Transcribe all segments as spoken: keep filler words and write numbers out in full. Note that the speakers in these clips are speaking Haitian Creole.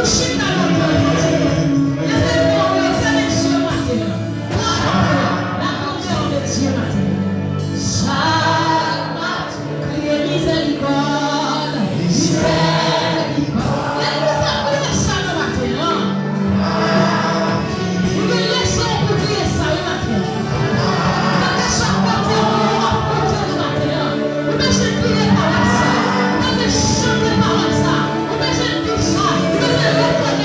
Chita nan kè Bondye. Leve men w, leve men Dye maten an. La grandeur de Dieu maten an. Chak maten, kriye mizèrikòd, mizèrikòd. Lè nou fè kriye sa nan maten an, ou gen rezon pou kriye sa, wi, maten an. Paske chak kote ou ye, w ap koute li maten an. Ou bezwen kriye pawòl sa. Ou bezwen chante pawòl sa. Ou bezwen di sa. Ou bezwen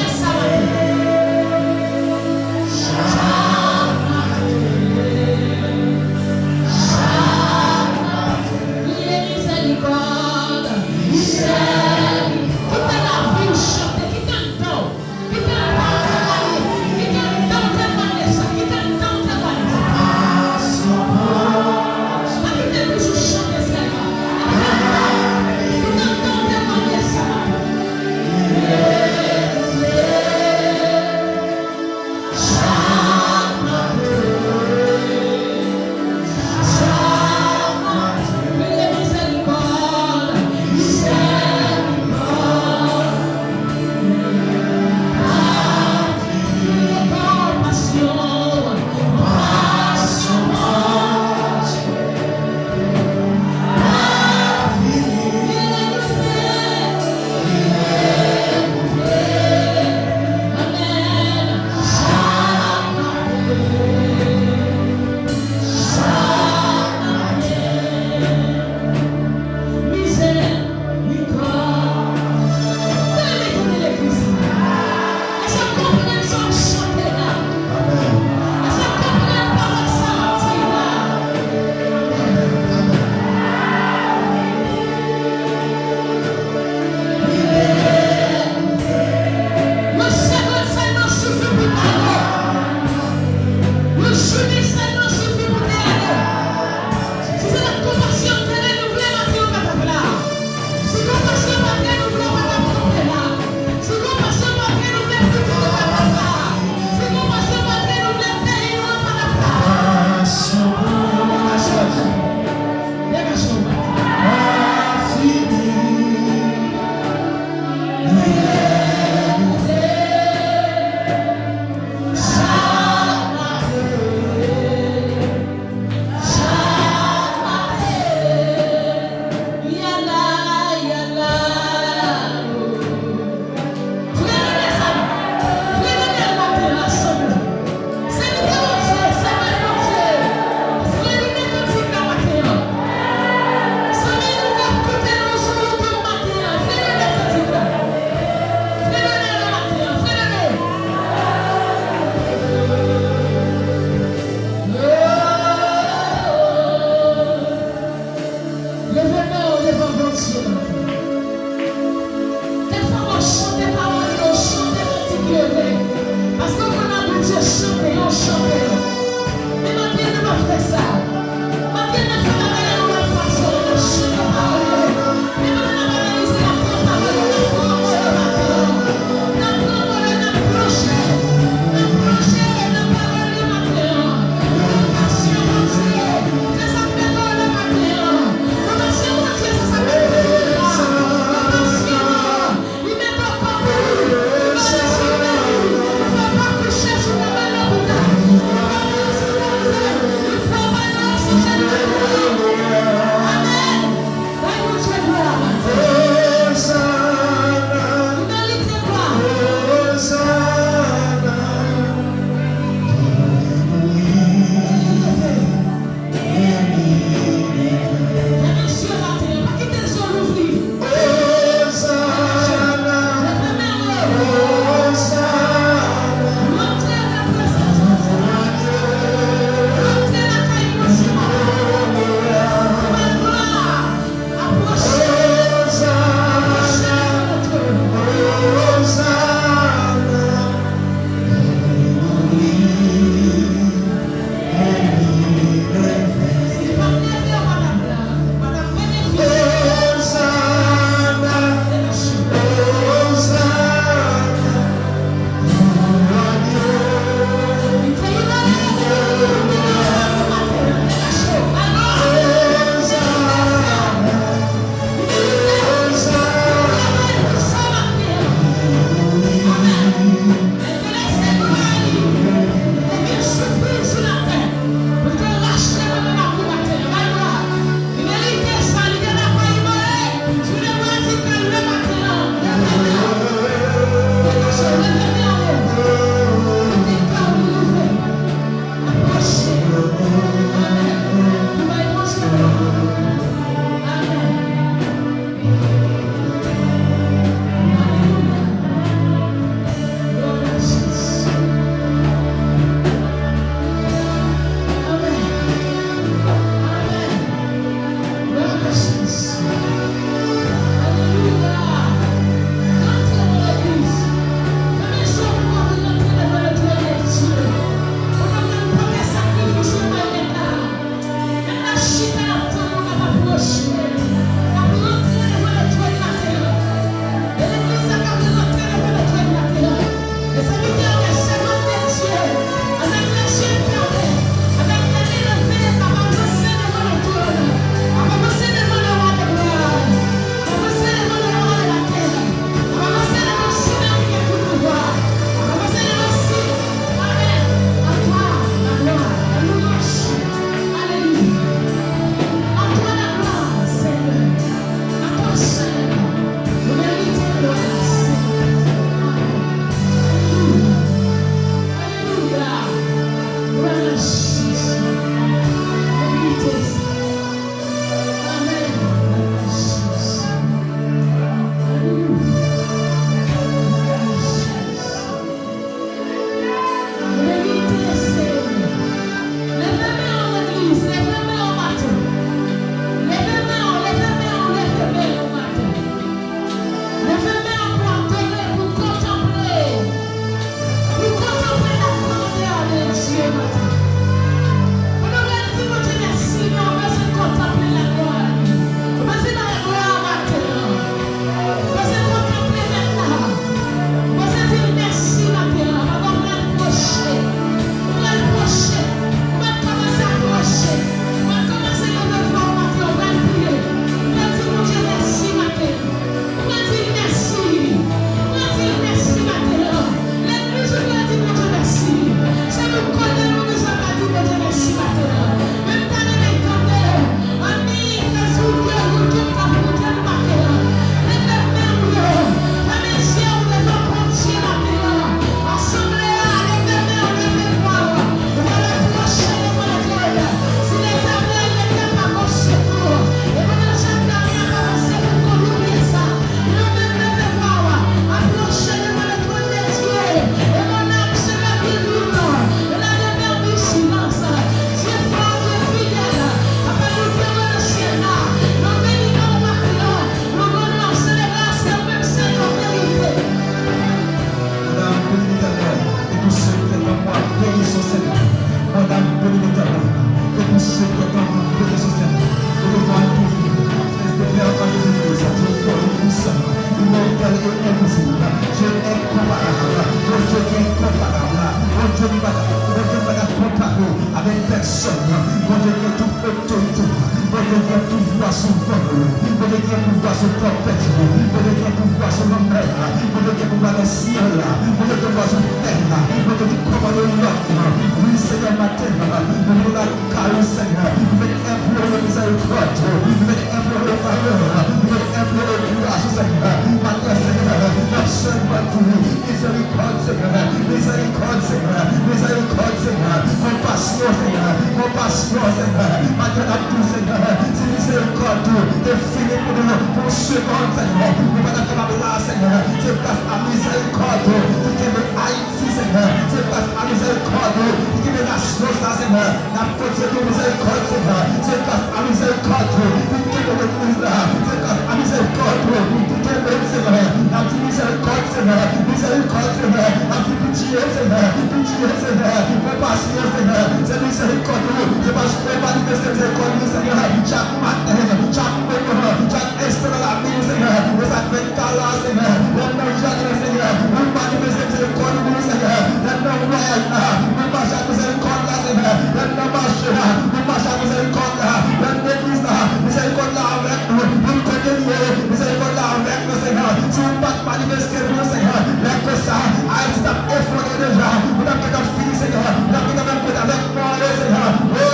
Éternel et invisible, Dieu incomparable, Bondye ki enkonparab la, Bondye ki pa ka, Bondye ki pa ka konpare avèk pèsòn, Bondye gen tout otorite, Bondye gen pouvwa sou van yo, Bondye gen pouvwa sou tanpèt yo, Bondye gen pouvwa sou lanmè a, Bondye gen pouvwa nan syèl la, Bondye gen pouvwa sou tè a, Bondye ki kòmande lòt yo. Wi, Senyè, maten an, nou vin lakay ou, Senyè, nou vin enplore mizèrikòd ou, nou vin enplore favè ou, nou vin enplore gras ou, Senyè. Maten an, Senyè, n ap sèlman di, mizèrikòd, Senyè, mizèrikòd, Senyè, mizèrikòd, Senyè, konpasyon, Senyè, konpasyon, Senyè. Maten an, n ap di, Senyè, si mizèrikòd ou te fini pou nou pou yon segonn, Senyè, nou pa t ap kapab la, Senyè. Se gras a mizèrikòd ou ki kenbe Ayiti, Senyè. Se gras a mizèrikòd ou ki kenbe nasyon sa, Senyè. N ap kontinye di w mizèrikòd, Senyè. Se gras a mizèrikòd ou ki kenbe legliz la. Se gras a mizèrikòd ou ki kenbe l, Senyè. N ap di mizèrikòd, Senyè. Mizèrikòd, Senyè. N ap di pitye, Senyè. Pitye, Senyè. Konpasyon, Senyè. Se mizèrikòd ou. Se paske w manifeste mizèrikòd ou, Senyè. Chak maten, chak moman, chak Reste nan lavi nou, Senyè. E sa k fè n ka la, Senyè. Lè n nan jaden, Senyè, ou manifeste mizèrikòd ou pou nou, Senyè. Lè n nan vwayaj la, nou mache ak mizèrikòd la, Senyè. Lè n nan mache la, nou mache ak mizèrikòd la. Lè n legliz la, mizèrikòd la avèk nou. Nou kote n ye, mizèrikòd la avèk nou, Senyè. Si ou pa t manifeste pou nou, Senyè, lè konsa, Ayiti t ap efondre deja. Nou t ap gentan fini, Senyè. Nou t ap gentan menm kote avèk mò yo, Senyè. O,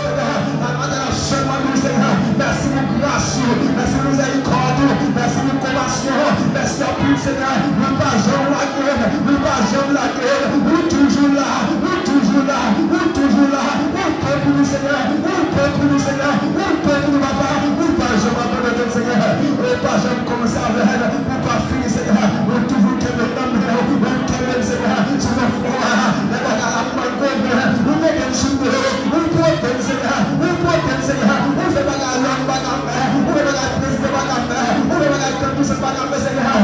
Senyè, nan maten n ap sèlman di w, Senyè, mèsi pou gras ou, mèsi pou mizèrikòd ou, mèsi pou konpasyon, mèsi anpil, Senyè. Ou pa janm lage n, ou pa janm lage n, ou toujou la, ou toujou la, ou toujou la, ou bon pou nou, Senyè, ou bon pou nou, Senyè, ou bon pou nou, papa, ou pa janm abandone n, Senyè, ou pa janm kòmanse avè n, ou pa fini, Senyè, ou toujou kenbe n nan men w, ou kenbe n, Senyè, sou fon fon an, lè bagay la mal goumen, ou mete n sou do, ou pote n, Senyè, ou pote n, Senyè, ou fè bagay lòm pa ka fè, ou fè bagay prezidan pa ka fè, ou fè bagay gran pisans pa ka fè, Senyè.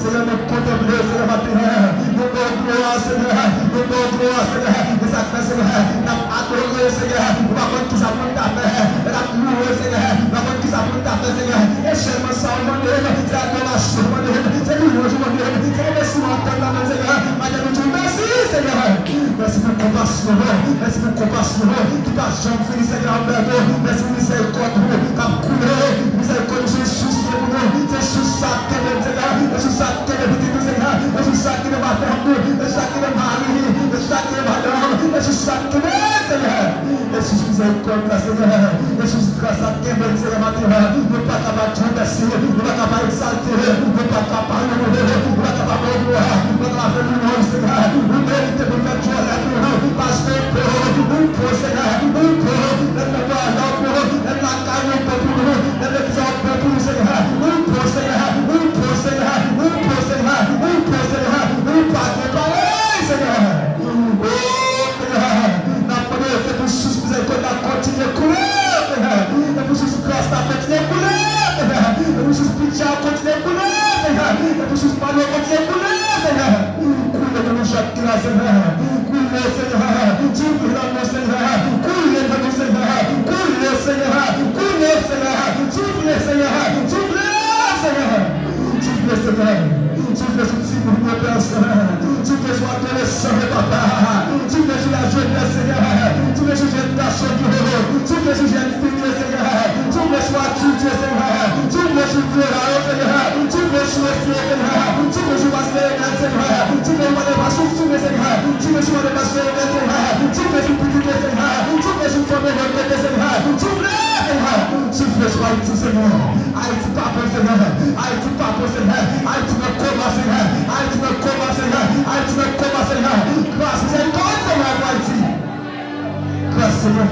Senyè, nou kontanple w, Senyè, maten an, nou ba w glwa, Senyè, nou ba w glwa, Senyè, e sa k fè, Senyè, n ap adore w, Senyè, nou pa konn kisa pou n ta fè, lè n ap louwe w, Senyè, nou pa konn kisa pou n ta fè, Senyè, e sèlman sa w mande n, se adorasyon w mande n, se louwanj w mande n, se remèsiman w tann nan men n, Senyè, maten nou di w mèsi, Senyè. Mèsi pou konpasyon w, mèsi pou konpasyon w ki pa janm fini, Senyè, anvè nou. Mèsi pou mizèrikòd ou k ap koule. Mizèrikòd ou se sous li ye pou nou. Se sous sa k kenbe n, Senyè. Se sous sa k kenbe pitit ou, Senyè. Se sous sa k kenbe madanm nou. Se sous sa k kenbe mari li. Se sous sa k kenbe madanm. Se sous sa k kenbe, Senyè. Se sous mizèrikòd la, Senyè. Se sous gras la k kenbe n, Senyè, maten an. Nou pa ka pa di w mèsi. Nou pa ka pa egzalte. Nou pa ka pa louwe. Nou pa ka pa ba w glwa. Nou pa ka pa fè louwanj, Senyè. Ou merite pou n fè djòlè pou ou. Paske ou bon, ou bon, Senyè. Ou bon. Lè n nan vwayaj la, ou bon. Lè n lakay nou, ou bon pou nou. Lè n legliz la, ou bon pou nou, Senyè. Ou bon, Senyè. Ou bon, Senyè. Ou bon, Senyè. Ou bon, Senyè. Ou pa gen parèy, Senyè. O, Senyè, n ap mande ke pou sous mizèrikòd la kontinye koule, Senyè. E pou sous gras la kontinye koule, Senyè. E pou sous pitye a kontinye koule, Senyè. E pou sous malè kontinye koule, Senyè. Koule nan nou chak ki la, Senyè. Koule, Senyè. Soufle nan nou, Senyè. Koule nan nou, Senyè. Koule, Senyè. Koule, Senyè. Soufle, Senyè. Soufle, Senyè. Soufle, Senyè. Soufle sou timoun yo, Pè Sen. Soufle sou adolesan yo, Papa. Soufle sou lajenès, Senyè. Soufle sou jèn gason yo. Soufle sou jèn fi yo, Senyè. Soufle sou adilt yo, Senyè. Soufle sou vye la yo, Senyè. Soufle sou mesye yo, Senyè. Soufle sou pastè Enèl, Senyè. Soufle sou pastè Soufle, Senyè. Soufle sou pastè Enèl, Senyè. Soufle sou pitit yo, Senyè. Soufle sou fanmi yo, Senyè. Soufle, Senyè. Soufle sou Ayiti, Senyè. Ayiti pa bon, Senyè. Ayiti pa bon, Senyè. Ayiti nan koma, Senyè. Ayiti nan koma, Senyè. Ayiti nan koma, Senyè. Gras, mizèrikòd, Senyè, pou Ayiti. Gras, Senyè.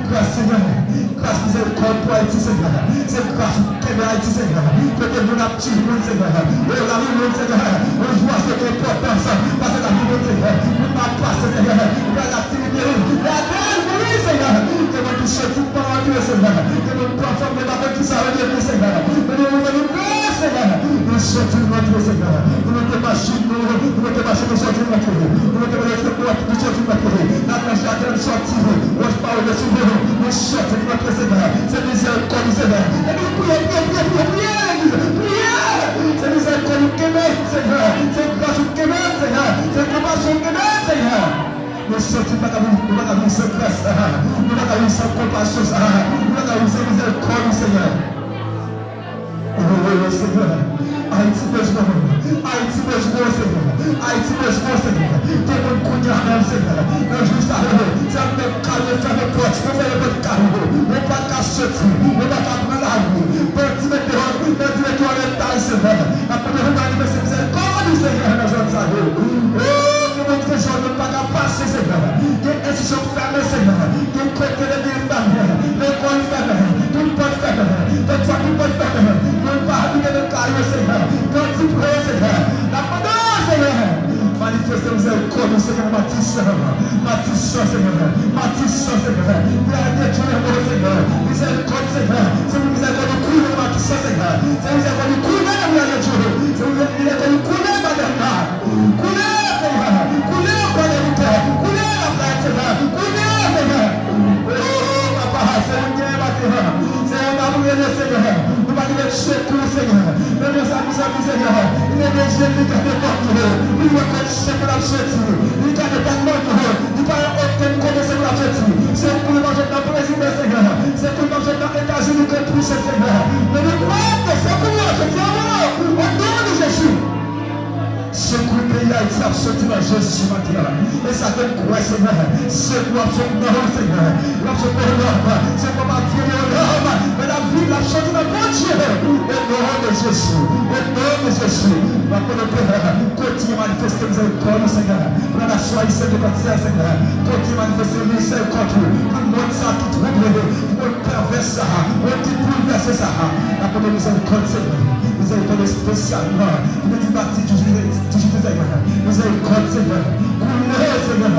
Gras, Senyè. Gras, mizèrikòd pou Ayiti, Senyè. Se gras ou kenbe Ayiti, Senyè. Kote moun ap timoun, Senyè. Yo, lavi moun, Senyè. Yon jou a se gen enpòtans pase lavi moun, Senyè. Moun ap pase, Senyè. Yo, aktivite yo. Lage l, wi, Senyè. Gen moun ki soti pa antre, Senyè. Gen moun pran fanm, yo pa konn kisa yo devni, Senyè. Men nou, nou, nou, Senyè. Nou soti, nou antre, Senyè. Nou mete machin nou, nou mete machin nou soti, nou antre. Nou mete motosiklet nou, nou soti, nou antre. N al nan jaden, nou soti. Wòch pa wè sou nou, nou soti, nou antre, Senyè. Se mizèrikòd ou, Senyè. Epi priye, priye, priye, priye, priye, legliz. Priye! Se mizèrikòd Nou pa ka viv, nou pa ka viv san gras, nou pa ka viv san konpasyon, nou pa ka viv san mizèrikòd ou, Senyè. Oh, Senyè, Ayiti bezwen w, Ayiti bezwen w, Senyè, Ayiti bezwen w, Senyè. Gen moun kounye a menm, Senyè, nan jou sa yo, se ap met kay yo, fèmen pòt yo, fèmen pòt kay yo, yo pa ka soti, yo pa ka pran lari. Bandi mete yo, bandi mete yo nan leta, Senyè. N ap mande w manifeste mizèrikòd ou, Senyè, nan zòn sa yo. Oh, gen moun ki te jwenn, yo pa ka pase, Senyè. Gen enstitisyon k fèmen, Senyè. Gen kote legliz fèmen, lekòl fèmen, tout pòt fèmen. Tout sa, tout pòt fèmen. Moun pa abite nan kay yo, Senyè. Bandi pran yo, Senyè. N ap mande w, Senyè, manifeste mizèrikòd ou, Senyè, nan Matisan. Matisan, Senyè. Matisan, Senyè. Pou yo detwi lanmò, Senyè. Mizèrikòd, Senyè. Se pou mizèrikòd ou koule nan Matisan, Senyè. Se mizèrikòd ou koule nan Vilaj de Dye. Se pou mizèrikòd ou koule nan Baden la. Koule, Senyè. Koule Gwadloup. Koule Laplayit, Senyè. Koule, Senyè. Oh, papa, se ou ki gen maten an. Se ou n ap rele, Senyè. Nou pa gen lòt sekou, Senyè. Men mezanmi, Senyè, li leve je l, li gade mòn yo. Li wè kot sekou l ap soti. Li gade pa mòn yo. Li pa wè okenn kote sekou l ap soti. Sekou l p ap sot nan prezidan, Senyè. Sekou l p ap sot nan Etazini, kot pwisans, Senyè. Men nou kwè ke sekou l ap soti anwo, o non de Jezi. Sekou peyi Dayiti ap soti nan Jezi maten an. E sa ke m kwè, Senyè. Sekou ap soti nan ou, Senyè. L ap soti nan ou. Sekou ap vini nan ou. Men l ap vini, l ap soti nan Bondye. O non de Jezi. O non de Jezi. M ap mande w, Pè, kontinye manifeste mizèrikòd ou, Senyè. Pou nasyon ayisyèn tout antiyè, Senyè. Kontinye manifeste mizèrikòd ou. Pou mond sa ki twouble, pou mond pèvè sa, mond ki boulvèse sa. N ap mande w mizèrikòd, Senyè. Mizèrikòd espesyalman. Pou nou ki pati toujou, toujou, Senyè. Mizèrikòd, Senyè. Koule, Senyè.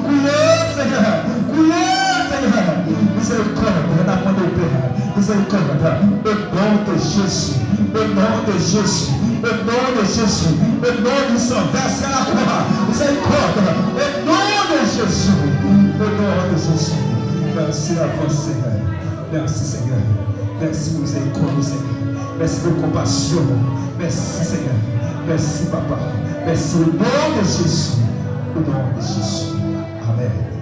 Koule, Senyè. Koule, Senyè. Mizèrikòd, n ap mande w, Pè. Mizèrikòd. O non de Jezi. O non de Jezi. O non de Jezi. O non du sang versé à la croix. Mizèrikòd. O non de Jezi. O non de Jezi. Mèsi avans, Senyè. Mèsi, Senyè. Mèsi pou mizèrikòd ou, Senyè. Mèsi pou konpasyon ou. Mèsi, Senyè. Mèsi, Papa. Mèsi, o non de Jezi. O non de Jezi. Amèn.